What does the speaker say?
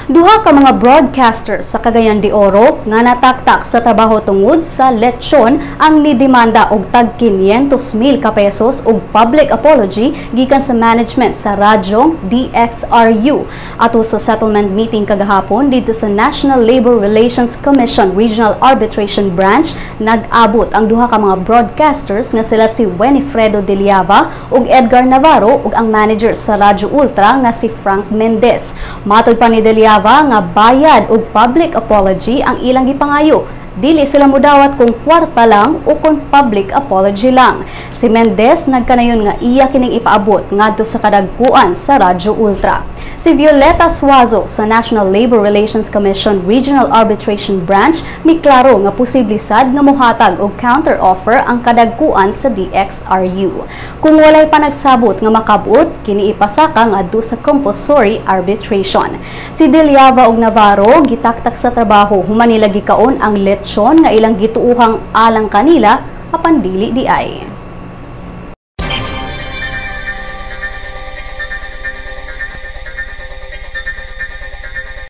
Duha ka mga broadcasters sa Cagayan de Oro nga nataktak sa trabaho tungod sa lechon ang nidemanda og tag 500,000 ka pesos og public apology gikan sa management sa radyong DXRU. Ato sa settlement meeting kagahapon didto sa National Labor Relations Commission Regional Arbitration Branch, nag-abot ang duha ka mga broadcasters nga sila si Wenifredo Deliava ug Edgar Navarro ug ang manager sa Radyo Ultra nga si Frank Mendez. Matod pa ni Deliava nga bayad og public apology ang ilang gipangayo. Dili sila mudawat kung kwarta lang o kung public apology lang. Si Mendez nagkanayon nga iya kining ipaabot ngadto sa kadagkuan sa Radyo Ultra. Si Violeta Suazo sa National Labor Relations Commission Regional Arbitration Branch miklaro nga posible sad nga mohatag og counter offer ang kadagkuan sa DXRU. Kung walay panagsabot nga makabot, kini ipasaka ngadto sa compulsory arbitration. Si Deliava ug Navarro gitaktak sa trabaho human nila gikaon ang lechon nga ilang gituuhang alang kanila apan dili diay.